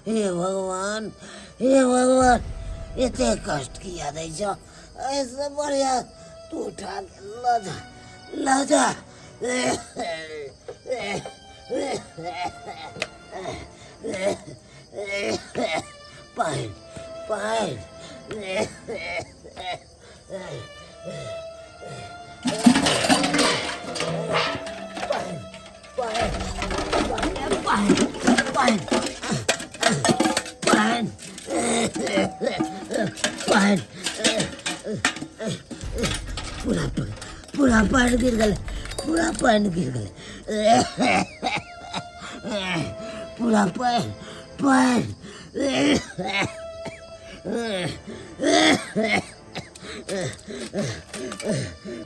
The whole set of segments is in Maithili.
हे भगवान, हे भगवान, एते कष्ट किया दै छौ? एहिसँ बढ़िया तू उठा के लऽ जा, लऽ जा। पानि, पानि, पानि, पानि, पानि, पानि, पूरा पूरा पानि गिर गेलै, पूरा पानि गिर गेलै, पूरा पानि, पानि।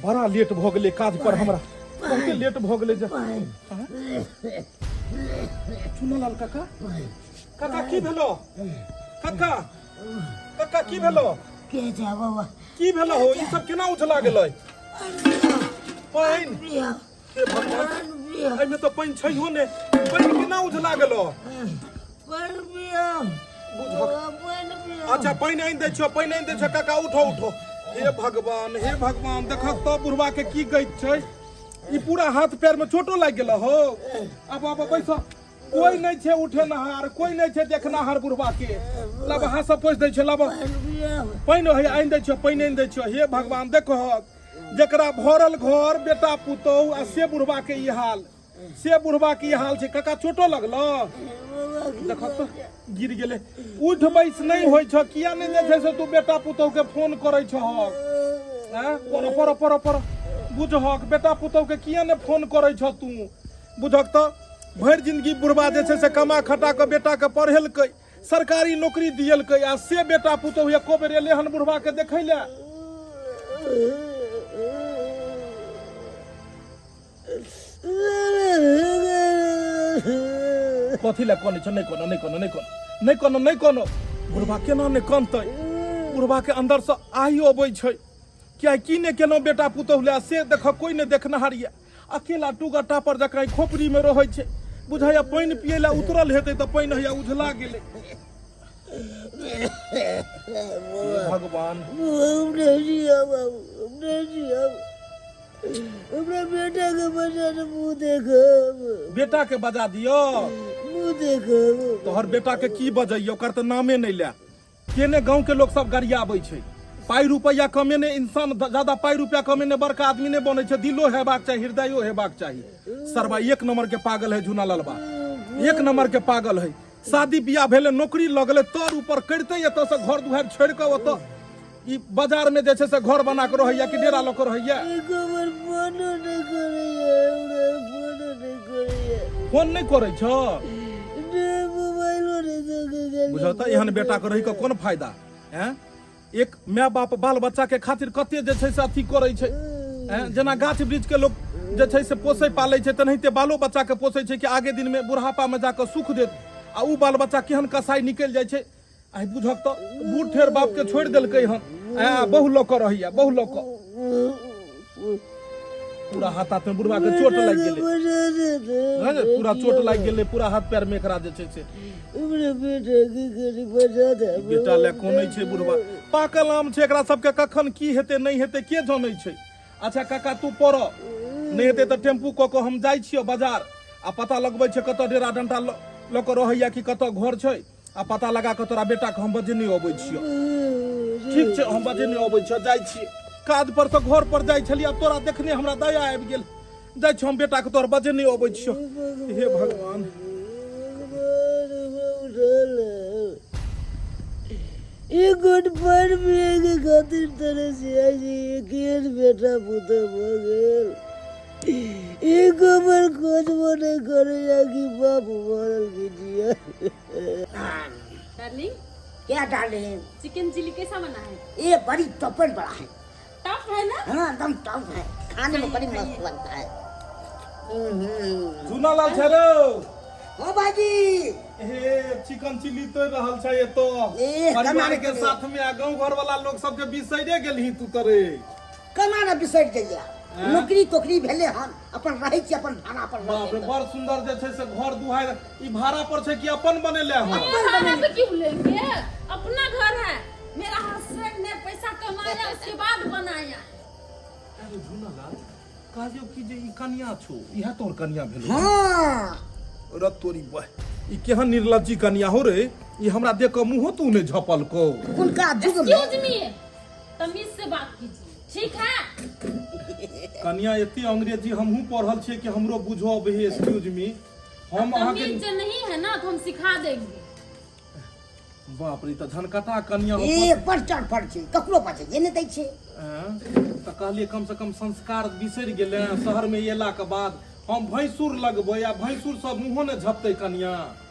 बड़ा लेट भऽ गेलै काज पर हमरा, बहुते लेट भऽ गेलै। जे चुनालाल काका, काका की भेलो? काका, काका की भेलो? के छै बाबा? की भेलो हो? ई सब केना उझला गेलै पानि? हे भगवान, एहिमे तऽ पानि छैहो ने, पानि केना उझला गेलो? अच्छा, पानि आनि दै छियो, पानि आनि दै छियो। काका उठो, उठो। हे भगवान, हे भगवान, देखक तऽ बुढ़वा के की गति छै। ई पूरा हाथ पैर में चोटो लागि गेल हो। अब अब बैस। कोई नहीं छै उठेनहार, कोई नहीं छै देखनाहार बुढ़वा के। लब हाथ सब पोछि दै छै, लब पानि है आनि दै छियो, पानि आनि दै छियो। हे भगवान, देखहक जकरा भरल घर बेटा पुतोहु आ से बुढ़वा के ई हाल, से बुढ़वा के ई हाल छै। काका चोटो लगलो? देखक तऽ गिर गेलै, उठ बैस नहि होइ छ। किया नहि जे छै से तू बेटा पुतोहु के फोन करै छहक? आँय, पर पर पर पर बुझहक, बेटा पुतोहु के किया नहि फोन करै छ तू? बुझक तऽ भरि जिंदगी बुढ़वा जे छै से कमा खटा कऽ बेटा के पढ़ेलकै, सरकारी नौकरी दियलकै आ से बेटा पुतोहु एको बेर एलै हन बुढ़वा के देखै लए? कथी लए कनै छौ? नहि कोनो, नहि कोनो, नहि कोनो, नहि कोनो, नहि कोनो। बुढ़वा केना नहि कनतै? बुढ़वा के अंदर से आहि अबै छै किया की नहि केलहुँ बेटा पुतोहु लए, से देख कोई नहि देखनहार यऽ। अकेला टूगर टापर जकाँ खोपड़ी में रहै छै। बुझाइया पानि पियै लए उतरल हेतै तऽ पानि हैया उझला गेलै। भगवान, हमरा बेटा के बजा दे, मुँह देखब। बेटा के बजा दियो? मुँह देखब। तोहर बेटा के की बजैयो, ओकर तऽ नामे नहि ले। केने गांव के लोग सब गरियाबै छै। पाइ रुपैआ कमेने इंसान ज्यादा पाइ रुपैआ कमेने बड़का आदमी नहि बनै छै। दिलो हेबाक चाही, हृदयो हेबाक चाही। सरबा एक नंबर के पागल है झूना ललबा, एक नंबर के पागल है। शादी बियाह भेलै, नौकरी लगलै, तर ऊपर करिते एतऽ से घर दुआरि छोड़ि कऽ ओतऽ ई बाजार में जे छै से घर बना कऽ रहैया कि डेरा लऽ कऽ रहैया। एको बेर फोनो नहि करैया हमरा, फोनो नहि करैया। फोन नहि करै छौ? नहि, मोबाइलो नहि देखै गेल। बुझल तऽ एहन बेटा के रहि कऽ कोन फायदा? हैं, एक माय बाप बाल बच्चा के खातिर कते जे छै से अथी करै छै। हैं, जेना गाछ वृक्ष के लोक जे छै से पोसै पालै छै, तेनाहिते बालो बच्चा के पोसै छै कि आगे दिन में बुढ़ापा में जाकऽ सुख देत। आ उ बाल बच्चा केहन कसाई निकलि जाइ छै। आइ बुझक तऽ बूढ़ ठेर बाप के छोड़ि देलकै हन आ बहु लऽ कऽ रहैया, बहु लऽ कऽ। पूरा हाथ हाथ में बुढ़वा के चोट लागि गेलै, पूरा चोट लागि गेलै पूरा हाथ पैर में। एकरा जे छै से बेटा लए कोनै छै बुढ़वा। पाकल आम छै, एकरा सबके कखन की हेतै नहि हेतै के जानै छै। अच्छा काका, तू पढ़, नहि हेतै तऽ टेम्पू कऽ कऽ हम जाइ छियै बाजार आ पता लगबै छै कतऽ डेरा डंटा लऽ कऽ रहैया कि कतऽ घर छै, आ पता लगा कऽ तोरा बेटाके हम बजेने अबै छियौ। ठीक छै, हम बजेने अबै छियौ। जाइ छी काज पर तऽ घर पर जाइ छलियै, आब तोरा देखने हमरा दया आबि गेल। जाइ छियौ हम, बेटाके तोहर बजेने अबै छियौ। हे भगवान। एक गोट पानि पियैके खातिर तरस जाइ छी। एक बेटा पुतहु भऽ गेल, एको बेर खोजबो नहि करैया कि बाप मरल कि जियल। डार्लिंग। क्या डार्लिंग? चिकन चिली कैसा बना है? ये बड़ी टॉपर बड़ा है। टॉप है ना? हाँ, एकदम टॉप है, खाने में बड़ी मस्त लगता है। चुनालाल छै रो। ओ भाजी। हे, चिकन चिली तोड़ रहल छै एतो ए, परिवार कमा के के साथ में, आ गांव घर वाला लोग सबके बिसैरे गेलही तू तरे। केना ने बिसरि जइया? नौकरी तोकरी भेलै हन, अपन रहै छी अपन भाड़ा पर। बाप रे, बड़ सुंदर जे छै से घर दुहारि। ई भाड़ा पर छै कि अपन बनेले हन? ये भाड़ा पे क्यों लेंगे, अपना घर है। मेरा हस्बैंड ने पैसा कमाया, उसके बाद बनाया। अरे झूनालाल, कहलियौ कि जे ई कनिया छौ, इएह तोहर कनिया भेलौ? हाँ। र तोरी बह, ई केहन निर्लज्जी कनिया हो रे! ई हमरा देख कऽ मुँहो तू नहि झपलकौ। हुनका युग में एक्सक्यूज मी, तमीज से बात कीजिए, ठीक है? कनिया, एते अंग्रेजी हमहूँ पढ़ल छियै कि हमरो बुझो अबै है। एक्सक्यूज मी, हम अहाँके तमीज जो नहीं है ना, तो हम सिखा देंगे। बाप रे, तऽ झनकटा कनिया हो। ए, बड़ चढ़फड़ छै, ककरो बचैए नहि दै छै। आँय? तऽ कहलियै कम से कम संस्कार बिसरि गेलै शहरमे एलाके बाद। हम भैंसुर लगबै आ भैंसुर सब मुँहो ने झपतै कनिया।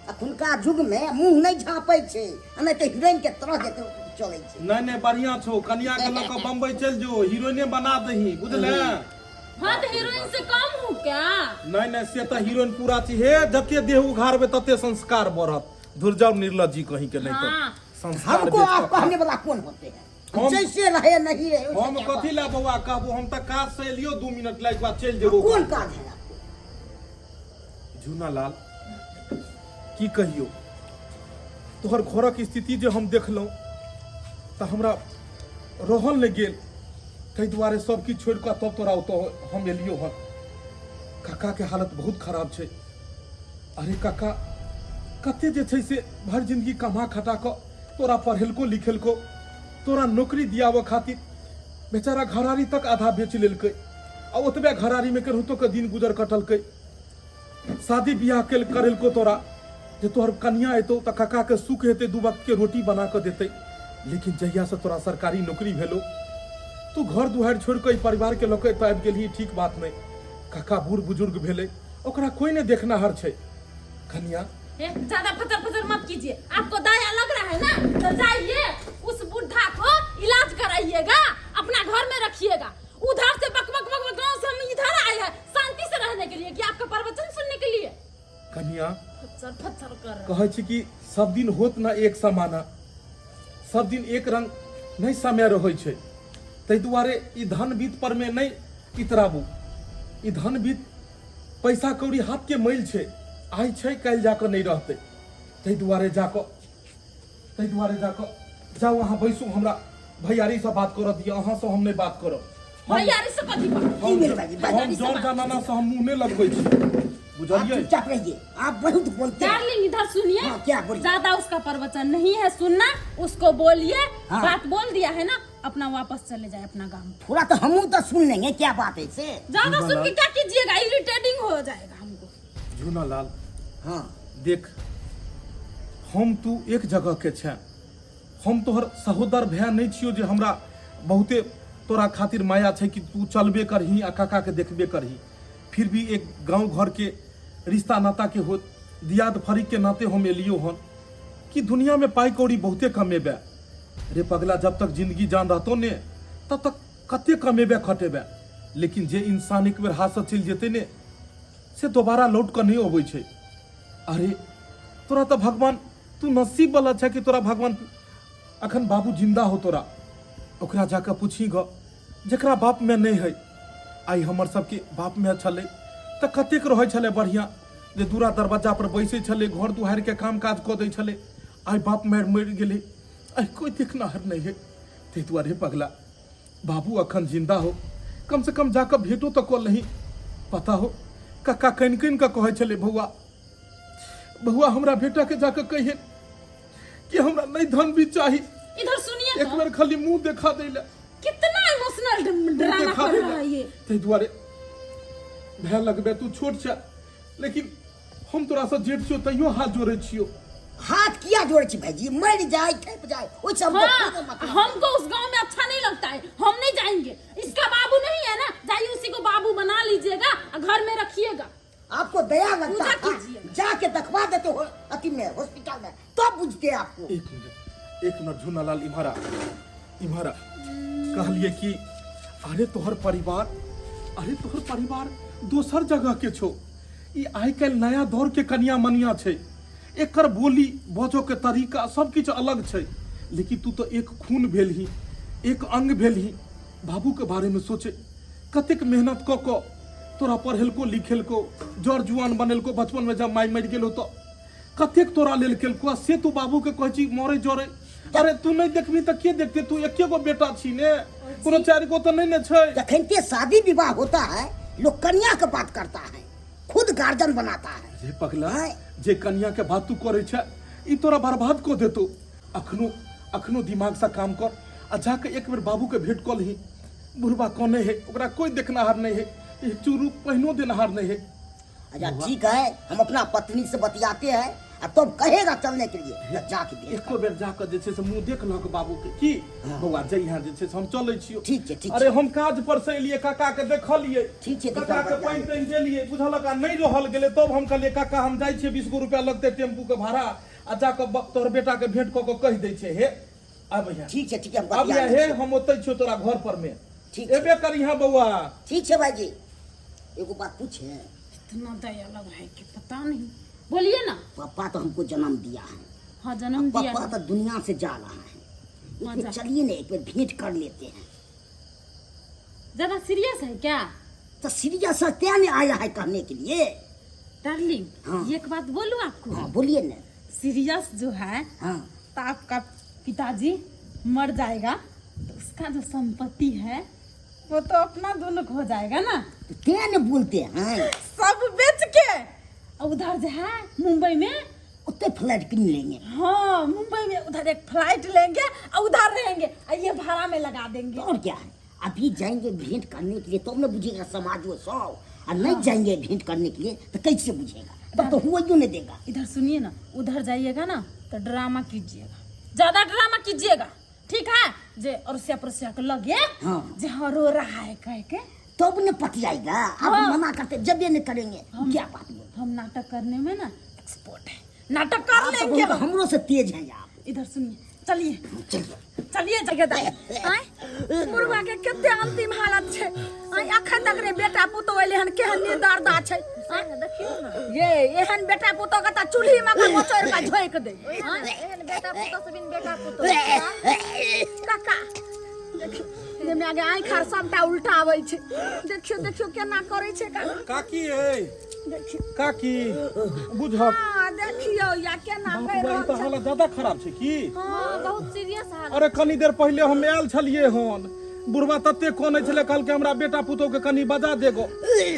अखुनका युग में मुंह नहीं झाँपै छै आ नहि तऽ हीरोइन के तरह जेतै चलै छै। नहि नहि, बढ़िया छौ। कनिया के लऽ कऽ बम्बई चलि जो, हीरोइने बना दही, बुझले? हाँ, तो हीरोइन से कम हूँ क्या? नहि नहि, से तऽ हीरोइन पूरा छी। हे, जते देह उघारबै तते संस्कार बढ़त। धुर जाओ निर्लज्जी कहीं के, नहीं तो हाँ। संस्कार हमको बेच आप कऽ खा। कहने वाला कौन होते हैं? हम जैसे रहे नहीं रहे, उससे हम क्या कथी बात? ला बौआ कहबो? हम तऽ काज से एलियो 2 मिनट लागि बाद चलि जेबो। कौन काज है आपको? झूनालाल, की कहियौ, तोहर घरक स्थिति जे हम देखलहुँ तऽ हमरा रहल नहि गेल। ताहि दुआरे सब किछु छोड़ि कऽ तब तोरा ओतऽ हम एलियो हन। काकाके हालत बहुत खराब छै। अरे, काका कते जे छै से भरि जिंदगी कमा खटा कऽ तोरा पढ़ेलको लिखेलको, तोरा नौकरी दियाबऽ खातिर बेचारा घरारी तक आधा बेच लेलकै आ ओतबे घरारीमे केनाहितो के दिन गुजर कटलकै। शादी बियाह के करेलको तोरा, जे तोहर कनिया एतौ तऽ काकाके सुख हेतै, दू वक्त के रोटी बना कऽ देतै। लेकिन जहियासँ तोरा सरकारी नौकरी भेलो, तू घर दुआरि छोड़ि कऽ ई परिवारके लऽ कऽ एतऽ आबि गेलही। ठीक बात नहि। काका बूढ़ बुजुर्ग भेलै, ओकरा कोई नहि देखनाहर छै कनिया। ए, ज्यादा फतर फतर मत कीजिए। आपको दया लग रहा है ना, तो जाइए उस बुढ़ा को इलाज कराइएगा, अपना घर में रखिएगा। उधर से बक बक बक बक, गांव से हम इधर आए हैं शांति से रहने के लिए कि आपका प्रवचन सुनने के लिए? कनिया, फचर फचर कर रहे। कहै छी कि सब दिन होत ना एक समाना, सब दिन एक रंग नहि समय रहै छै। ताहि दुआरे ई धन बीत पर मे नहि इतराबू। ई धन बीत पैसा कौड़ी हाथ के मैल छै, आइ छै, काल्हि जाकऽ नहि रहतै। ताहि दुआरे जाकऽ जाउ, अहाँ बैसू, हमरा भैयारीसँ बात करऽ दिअ। अहाँसँ हम नहि बात करब हम। भैयारी से कथी बात? की भेल भाईजी? हम जन जमाना से हम मुँह नहि लगबै छी। आप बुझलियै? चुपचाप रहिए, आप बहुत बोलते हैं। डार्लिंग, इधर सुनिए। हाँ, क्या बोलिए? ज्यादा उसका प्रवचन नहीं है सुनना। उसको बोलिए, हाँ। बात बोल दिया है ना, अपना वापस चले जाए अपना गांव। थोड़ा तो हमू तो सुन लेंगे, क्या बात है से। ज्यादा सुन के क्या कीजिएगा? इरिटेटिंग हो जाएगा हमको। झूनालाल, हाँ। देख, हम तू एक जगह के छे। हम तोहर सहोदर भैया नहीं छियो जे हमरा बहुते तोरा खातिर माया छै कि तू चलबे करही आ काका के देखबे करही। फिर भी एक गांव घर के रिश्ता नाता के होत, दियाद फरीक के नाते हम एलियो हन कि दुनिया में पाई कौड़ी बहुते कमेबे रे पगला। जब तक जिंदगी जान रहतो ने, तब तक कते कमेबे खटेबे, लेकिन जे इंसान एक बेर हाथ से चलि जेतै ने, से दोबारा लौट कऽ नहि अबै छै। अरे, तोरा तऽ भगवान, तू नसीब वाला छै कि तोरा भगवान अखन बाबू जिंदा हो। तोरा ओकरा जाकऽ पूछी ग, जकरा बाप में नहि है। आइ हमर सबके बाप में छलै तऽ कतेक रहै छलै बढ़िआँ, जे दूरा दरवाजा पर बैसै छलै, घर दुआरिके काम काज कऽ दै छलै। आइ बाप मारि मरि गेलै, आइ कोइ देखनाहर नहि है। ताहि दुआरे पगला, बाबू अखन जिंदा हो, कम से कम जाकऽ भेटो तऽ कऽ लही। पता हो, कक्का कनि कनि कऽ कहै छलै, बौआ, बौआ, हमरा बेटाके जाकऽ कहिए कि हमरा नहि धन भी चाही, इधर सुनिए एक तो। बेर खाली मुंह देखा दै लए। कितना इमोशनल ड्रामा देखा कर दै रहा है लए। ये। ताहि दुआरे भय लगबे, तू छोट छै, लेकिन हम तोरासँ जेठ छियौ, तैयो हाथ जोड़ै छियौ। हाथ किया जोड़े छी भाईजी? मर जाए, खेप जाए, ओहि हमको हाँ, कोनो मतलब नहीं। हमको उस गांव में अच्छा नहीं लगता है, हम नहीं जाएंगे। इसका बाबू नहीं है ना, जाइए उसी को बाबू बना लीजिएगा और घर में रखिएगा। आपको दया लगता पूजा है। कीजिए। जाके दिखवा देते हो अति में, हॉस्पिटल में, तब बुझते आपको। एक मिनट, एक मिनट झूनालाल, इम्हरा इम्हरा। कहलिए कि अरे तोहर परिवार, अरे तोहर परिवार दोसर जगह के छो। ई आइ काल्हि नया दौर के कनिया मनिया छै। एकर बोली बजो के तरीका सब किछु अलग छै। लेकिन तू तो एक खून भेलही, एक अंग भेलही। बाबू के बारे में सोचे कतेक मेहनत कऽ कऽ तोरा पढ़ेलको लिखेलको जर जुआन बनेलको बचपन में जब माय मरि गेलो तऽ कतेक तोरा लेल केलको आ से तू बाबू के कहै छी मरे जरे। अरे तू नहीं देखबी तऽ के देखते? तू एके गो बेटा छी ने, कोनो चारि गो तऽ नहीं ने छै। जखनते शादी विवाह होता है लोग कन्या के बात करता है, खुद गार्जियन बनाता है। जे पगला, जे कन्या के बात तू करे छै ई तोरा बर्बाद कऽ देतो। अखनो अखनो दिमाग से काम कर आ जाके एक बेर बाबू के भेंट कऽ लही। बुढ़बा कोने है, ओकरा कोई देखनाहार नहीं है, एक चूरू पहिनो देनहार नहीं है। अच्छा ठीक है, हम अपना पत्नी से बतियाते हैं आ तब कहेगा चलने के लिए तो जाके देख। एको बेर जाके जे छै से मुँह देख लहक बाबू के की बौआ जइहा जे छै से हम चलै छियौ। ठीक छै, ठीक अरे छै। हम काज पर से एलियै, काका के देखलियै, ठीक छै, काका के देखलियै। पानि तानि देलियै बुझलक, आ नहि रहल गेलै तब हम कहलियै काका हम जाइ छियै, 20 गो रुपया लगतै टेम्पू के भाड़ा, आ जाके तोहर बेटा के भेंट कऽ के कहि दै छै हे आब यहाँ। ठीक छै, ठीक छै, हम आब बतिया यहाँ लै हे, छियै। हम ओतै छियौ तोरा घर पर में। ठीक छै। एबे करिहाँ बौआ। ठीक छै भाईजी, एगो बात पूछे? इतना दया लग रहा है कि पता नहीं। बोलिए ना। पापा तो हमको जन्म दिया है। हाँ जन्म दिया पापा है। तो दुनिया से जा रहा है, हाँ, एक जा। चलिए ना एक बार भेंट कर लेते हैं। ज्यादा सीरियस है क्या? तो सीरियस है क्या नहीं आया है कहने के लिए। डार्लिंग हाँ। एक बात बोलूं आपको? हाँ बोलिए ना। सीरियस जो है, हाँ। तो आपका पिताजी मर जाएगा तो उसका जो संपत्ति है वो तो अपना दोनों को हो जाएगा ना। तो क्या नहीं बोलते हैं? सब बेच के और उधर जो है मुंबई में उतने फ्लैट किन लेंगे। हाँ मुंबई में उधर एक फ्लाइट लेंगे और उधर रहेंगे और ये भाड़ा में लगा देंगे। और क्या है, अभी जाएंगे भेंट करने के लिए तो ना बुझेगा समाज वो सौ, और नहीं जाएंगे भेंट करने के लिए तो कैसे बुझेगा, तब तो हुआ क्यों नहीं देगा। इधर सुनिए ना, उधर जाइएगा ना तो ड्रामा कीजिएगा, ज्यादा ड्रामा कीजिएगा, ठीक है? जे अड़ोसिया पड़ोसिया के लगे, हाँ। जे हाँ रो रहा है कह के, तब न पतियाएगा। अब हाँ। मना करते जब ये नहीं करेंगे क्या बात बोल। हम नाटक करने में ना एक्सपर्ट है, नाटक कर आप तो लेंगे बहुत हम। हमरों से तेज हैं आप। इधर सुनिए, चलिए चलिए चलिए जगह आय बुढ़वा के कते अंतिम हालत छै। आय अखन तक ने बेटा पुतोह एलै हन, केहन निदर्दा छै। आय देखियौ ने ये एहन बेटा पुतोह के त चूल्ही में के मोचोड़ के झोंक दे। एहन बेटा पुतोह से बिन बेटा पुतोह। काका देखियौ जेमे आगे आँखि आर सबटा उल्टा आबै छै। देखियौ देखियौ केना करै छै काका। काकी ए देखियौ काकी बुझक। हाँ देखियौ या केना बाप करि रे, ई रहल तऽ छै। हालत ज्यादा खराब छै की? हाँ बहुत सीरियस हालत। अरे कनी देर पहिले हम आयल छलियै हन, बुढ़वा तते कनै छलै, कहलकै हमरा बेटा पुतोह के कनी बजा देगो,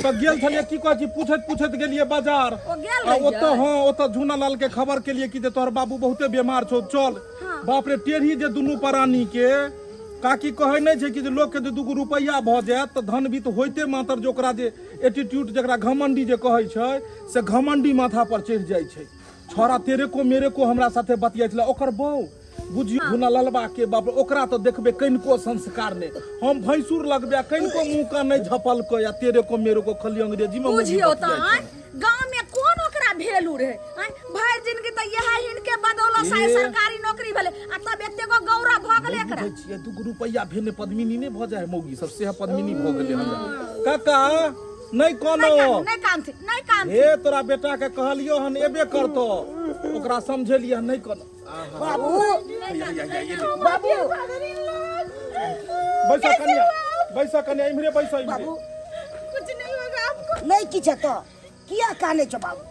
तऽ गेल छलियै की कहै छी पूछैत पूछैत गेलियै बाजार। ओ गेल आ रहियै? ओतऽ हाँ ओतऽ झूना लाल के खबर केलियै कि जे तोहर बाबू बहुते बीमार छौ चल। बाप रे टेढ़ी जे दुनू प्राणी के काकी कहै नहि छै कि जे लोक के जे 2 गो रुपैआ भऽ जायत तऽ धनवित होइते मात्र जे ओकरा जे एटीट्यूड जकरा घमंडी जे कहै छै से घमंडी माथा पर चढ़ि जाइ छै। छौड़ा तेरे को मेरे को हमरा साथे बतियाइ छलै, ओकर बहू बुझियौ झूना ललबा के बाप रे, ओकरा तऽ देखबै कनिको संस्कार नहि, हम भैंसुर लगबै आ कनिको मुँह कान नहि झपलकै आ तेरे को मेरे को खाली अंग्रेजी मे बुझियौ तऽ बतियाइ आँय, छै। गाँव में कोन ओकरा भेलू रहे? आँय, भरि जिनगी तऽ इएह हिनके बदौलत से आइ ए। सरकारी नौकरी भेलै आ तब एतेको गौरव भऽ गेलै एकरा। बुझै छियै 2 गो रुपैआ भेने पद्मिनी नहि भऽ जाइ है मौगी सब, सेह पद्मिनी भऽ गेलै हमरा। काका नहि कोनो नहि कान, नहि कानथि, नहि कानथि। हे तोरा बेटा के कहलियो हन एबे करतो, ओकरा समझेलियै हन नहि कोनो। बाबू बाबू बैसा कन्या, बैसा कन्या, इम्हरे बैसा, इम्हरे। बाबू कुछ नहीं होगा आपको। नहीं किछ तो किया काने छौ बाबू?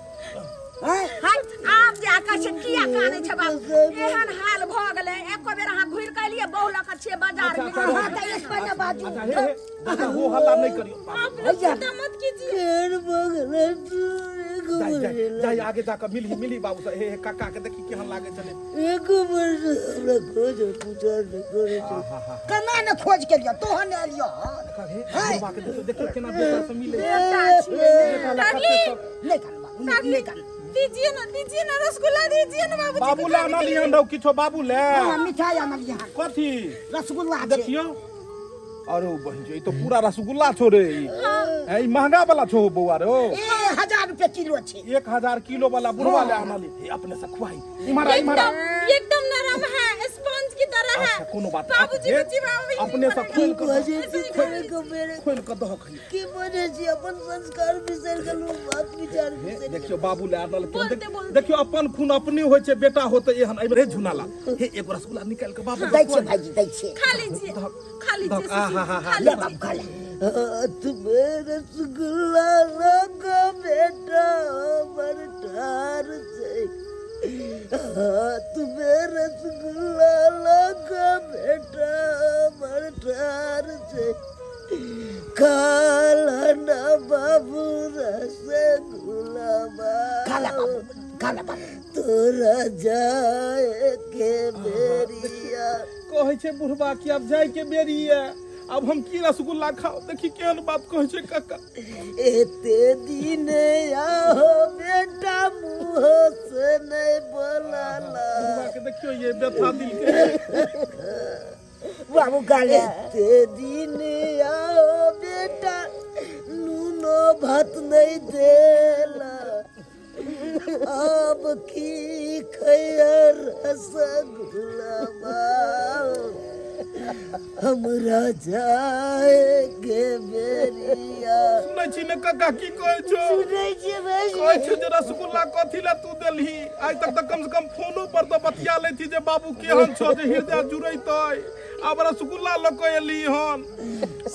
हैं? हट, आब जे आका छै किया काने छै बाबू? एहन हाल भऽ गेलै, एको बेर अहाँ घुरि के एलियै बहु लऽ के छियै बाजार में। अच्छा, अहाँ तऽ एक पर बाजू। अच्छा, हे, हे, बच्चा, हो हल्ला नहीं करियो। आप लोग चिंता मत कीजिए। केहन भऽ गेलै तू? एको जाय, जाय, बेर जाय, आगे जाके मिलही, मिलही बाबू से। हे, हे, काका के देखी केहन लागै छलै। एको बेर हमरा खोज पूछा नहि करै छै। केना ने खोज के लियौ, तोहन ने एलियौ हन। हे, बुढ़बा के देखियौ, देखियौ केना बेटा से मिलै छै। बेटा छियै। देखा ला, कते सब। नहि कान बाबू, नहि कान। दीजिए ना, दीजिए ना रसगुल्ला दीजिए ना बाबूजी। बाबू ले आनलियन रौ किछो बाबू ले। हाँ, मिठाई आनलियै हन। कथी? रसगुल्ला छै। देखियौ। अरे बहिन जी, ई तो पूरा रसगुल्ला छो रे। ई ए, ई महंगा वाला छो बौआ रे। ए 1000 रुपया किलो छै। 1000 किलो वाला बुढ़वा ले आनली। हे अपने से खुआई। इम्हर आ, इम्हर आ। एकदम एकदम नरम है, स्पंज की तरह है। अच्छा, कोनो बात नहीं। बाबूजी हे, को चिबाओ अपने से खोल के बजे छी तेरे को मेरे खोल के दह खई। की बजे छी अपन संस्कार बिसरि गेलहुँ, बात विचार हे, बिसरि देखियौ बाबू ले आनल के। बोलते, बोलते। देखियौ अपन खून अपने होइ छै, बेटा होते एहन। एहि रे झुनाला, हे एगो रसगुल्ला निकाल के बाबू दै छियै भाईजी, दै छियै। खा लीजिए, खा लीजिए, आ, हा, हा, हा। ले बाबू खा ले। हाथ में रसगुल्ला लगा बेटा हमर ठार छै हाथ में रसगुल्ला लगा बेटा हमर ठार छै काला ना बाबू रसगुल्ला काला बाबू काला बाबू तोरा जाए के बेरिया कहै छै बुढ़बा कि आब जाय के बेरी ये आब हम की रसगुल्ला खाओ देखी केहन बात कहै छै काका एते दिन आहो बेटा मुँह से नहीं बोलला बुढ़बा के देखियो ये व्यथा दिल के बाबू काले एते दिन आहो बेटा नूनो भात नहीं देला अब की खैया रसगुल्ला हमरा जाए के बेरिया सुनै छी ने काका की कहै छौ सुनै छियै भाई कहै छौ जे रसगुल्ला कथी लए तू देलही आइ तक तऽ कम से कम फोनो पर तऽ बतिया लैती जे बाबू केहन छौ जे हृदय जुड़ैतै आब रसगुल्ला लऽ कऽ एली हन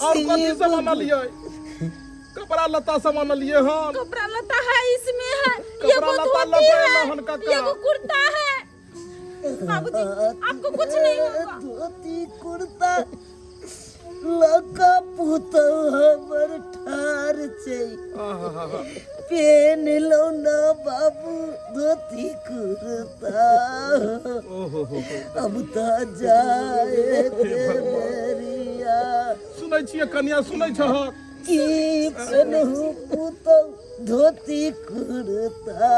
आओर कथी सब आनलियै कपड़ा लत्ता सब आनलियै हन कपड़ा लत्ता है इसमें है ये कपड़ा वो लत्ता धोती लऽ कऽ एलहुँ हन है काका। ये वो कुर्ता है बाबूजी आपको कुछ नहीं होगा धोती कुर्ता लका पुतौ हमर ठार छै आहा पेन लो ना बाबू धोती कुर्ता ओहो हो अब तऽ जाए के बेरिया सुनै छियै कनिया सुनै छहक की पेनहु पुतौ धोती कुर्ता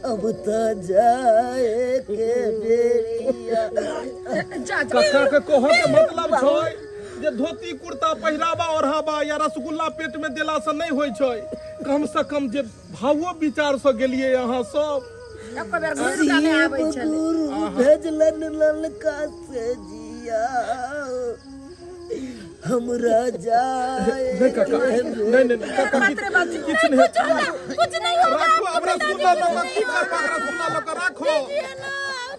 अब तऽ जाए के बेरिया जा जा कक्का के कहऽ के मतलब छै जे धोती कुर्ता पहिरावा ओढ़ावा या रसगुल्ला पेट में देला से नहीं होइ छै कम से कम जे भावो विचार से गेलिए अहाँ सब एको बेर घुरि कऽ नहि आबै शिव छलै गुरु भेजलन ललका से जिया हमरा जाए नहीं काका नहीं नहीं नहीं काका मात्रे बात किछु नहीं कुछ होगा कुछ नहीं होगा राखो अब रसगुल्ला लऽ कऽ की करबै रसगुल्ला लऽ कऽ राखो दीजिए ना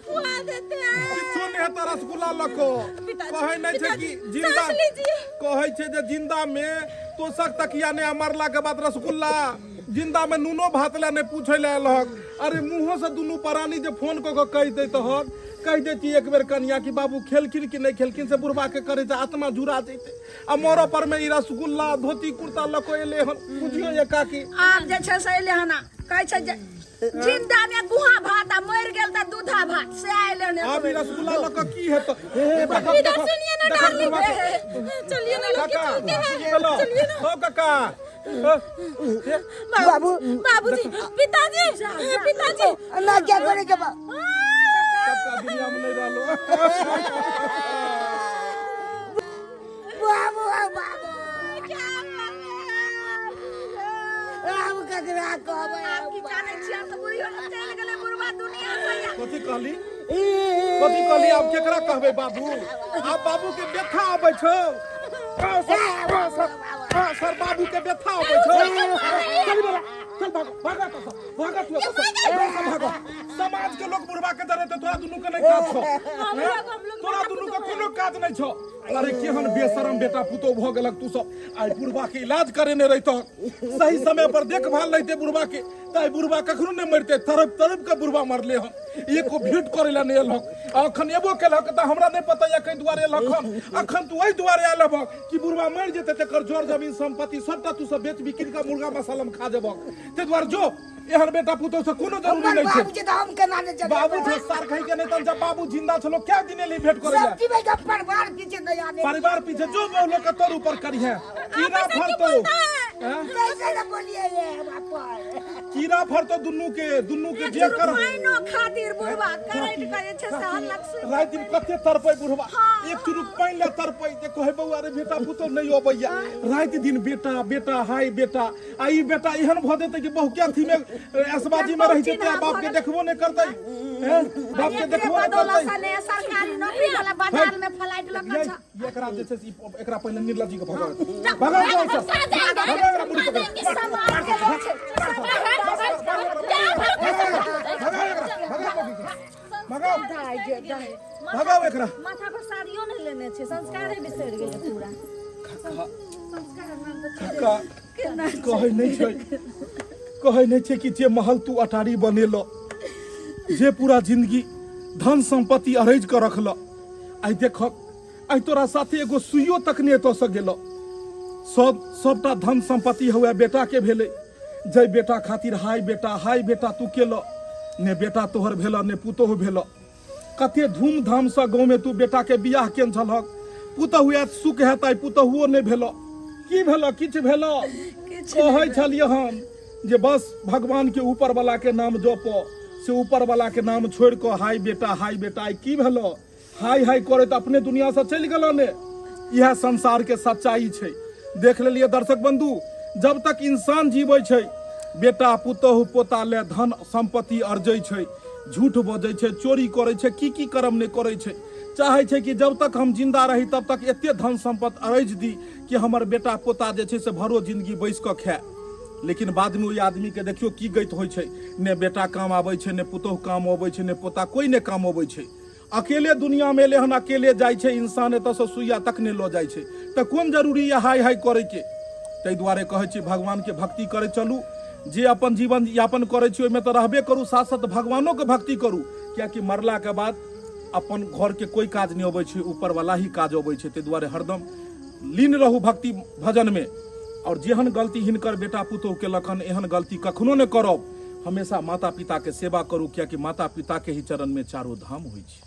खुआ देते हैं किछु नहि हेतै रसगुल्ला लऽ कऽ पिताजी, कहै नहि छै कि पिताजी, जिंदा सांस लीजिए। कहै छै जे जिंदा में तोशक तकिया नहि आ मरला के बाद रसगुल्ला जिंदा में नूनो भात लए नहि पूछै लए आयल हक अरे मुँहो से दुनू प्राणी जे फोन कऽ कऽ कहि दैत हक कहि दैती एक बेर कनिया कि बाबू खेलखिन कि नहि खेलखिन से बुढ़बा के करे जे आत्मा जुड़ा जैते आ मरऽ पर में ई रसगुल्ला धोती कुर्ता लऽ कऽ एलै हन बुझियौ ये काकी आब जे छै से एलै हन आ, कहै छै जे जिंदा मे गुहा भात आ मरि गेल तऽ दूधा भात से आयल हन आब ई रसगुल्ला लऽ कऽ की हेतै हे हे देखऽ इधर देखऽ सुनिए ना देखऽ डार्लिंग बुढ़बा के चलिए ना लोग काका चलते हैं की भेलौ चलिए ना हौ काका बाबू बाबूजी पिताजी पिताजी ना क्या करे के बा सबका दुनिया में नहीं रहलो बाबू बाबू आब ककरा कहबै आब की जानै छियै आब तऽ बुढ़ियो चलि गेलै बुढ़बा दुनिया से कथी कहली कथी कहली आब केकरा कहबै बाबू आब बाबू के व्यथा अबै छौ हाँ, सर, हाँ, सर, हाँ, सर बाबू के व्यथा अबै छौ चल बड़ा चल भागो भागो एतऽ सँ, भागो तू एतऽ सँ, एतऽ सँ भागो समाज के लोग बुढ़बा के डरे तऽ तोरा दुनू के नहि काज छौ तोरा दुनू के कोनो काज नहि छौ अरे केहन बेशरम बेटा पुतोह भऽ गेलक तू सब आइ बुढ़बा के इलाज करेने रहितह सही समय पर देखभाल रहिते बुढ़बा के तऽ आइ बुढ़बा कखनो नहि मरिते तड़प तड़प के बुढ़बा मरले हन एको भेंट करे ला नहि एलहक आ अखन एबो केलहक तऽ हमरा नहि पता यऽ कहि दुआरे एलहक हन अखन तू एहि दुआरे आयल हेबक कि बुढ़बा मरि जेतै तकर जर जमीन संपत्ति सबटा तू सब बेच बिकिन कऽ मुर्गा मसाला मे खा जेबक ताहि दुआरे जो एहन बेटा पुतोह से कोनो जरूरी हमर नहि छै बाबू के तऽ हम केना नहि चलबै बाबू छौ सार खाइ के नहि तहन जब बाबू जिंदा छलो क्या दिन एली भेंट करे ला सब चीज के परिवार पीछे नहीं आने परिवार पीछे जो बोलो के तोर ऊपर करिहे कीड़ा फरतो हैं? कैसे न बोलिए ये बाप कीड़ा फरतो दुनू के दुनू के जे कर पाइनो खातिर बुढ़बा करैट के जे छै से हल्लक सुनि राति दिन कते तड़पै बुढ़वा एक चुरुक पानि ले तड़पै जे कहै बौआ रे बेटा पुतोह नहि अबैया राति दिन बेटा बेटा हाय बेटा आ ई बेटा एहन भऽ जेतै कि बहु के अथी में असबाजी में रहि जेतै आ बाप के देखबो नहि करतै हैं? बाप के एकरे देखबो नहि बदौलत करतै से ने सरकारी नौकरी वाला बाजार में फ्लाइट लऽ कऽ ये छ एकरा जे छै से एकरा पहिले निर्लज्जी के भगाउ भगाउ गाँव से भगाउ एकरा मुड़ी पकड़ समाज के लोग छै भगाउ एकरा भगाउ भगाउ भगाउ एकरा माथा पर साड़ियो नहि लेने छै संस्कारे बिसरि गेलै पूरा काका, काका, कहै नहि छै, कहै नहि छै कि जे महल तू अटारी बनेल, जे पूरा जिंदगी धन संपत्ति अरैज कऽ रखल, आइ देखक आइ तोरा साथे एगो सुइयो तक नहि एतऽसँ गेल। सब सबटा धन संपत्ति हुए बेटा के भेलै, जै बेटा खातिर हाय बेटा हाय बेटा तू केल, ने बेटा तोहर भेल ने पुतोहु भेल। कते धूमधामसँ गाँवमे तू बेटाके बियाह केने छलहक, पुतहु आयत सुख हैत, आइ पुतहुओ नहि भेल। की भेल? किछु भेल? कहै छलियै हम जे बस भगवान के ऊपर वाला के नाम जप, से ऊपर वाला के नाम छोड़ि कऽ हाय बेटा हाय बेटा, आइ की भेल? हाय हाय करैत अपने दुनियासँ चलि गेल ने। इएह संसार के सच्चाई छै। देख लेलियै दर्शक बंधु, जब तक इंसान जीबै छै बेटा पुतोहु पोता ले धन संपत्ति अर्जै छै, झूठ बजै छै, चोरी करै छै, की की कर्म नहि करै छै। चाहै छै कि जब तक हम जिंदा रही तब तक एते धन संपत्ति अरजि दी कि हमर बेटा पोता जे छै से भरो जिंदगी बैस कऽ खाए। लेकिन बादमे ओहि आदमीके देखियौ की गति होइ छै, ने बेटा काम आबै छै, ने पुतोहु काम अबै छै, ने पोता, कोइ नहि काम अबै छै। अकेले दुनियामे एलै हन, अकेले जाइ छै इंसान, एतऽसँ सुइया तक नहि लऽ जाइ छै, तऽ कोन जरूरी यऽ हाय हाय करैके? ताहि दुआरे कहै छी भगवानके भक्ति करैत चलू। जे अपन जीवन यापन करै छी ओहिमे तऽ रहबे करू, साथ साथ भगवानोके भक्ति करू, कियाकि मरलाके बाद अपन घरके कोइ काज नहि अबै छै, ऊपरवला ही काज अबै छै। ताहि दुआरे हरदम लीन रहू भक्ति भजनमे। आओर जेहन गलती हिनकर बेटा पुतोहु केलक हन, एहन गलती कखनो नहि करब। हमेशा माता पिता के सेवा करू, कियाकि माता पिता के ही चरण में चारो धाम होइ छै।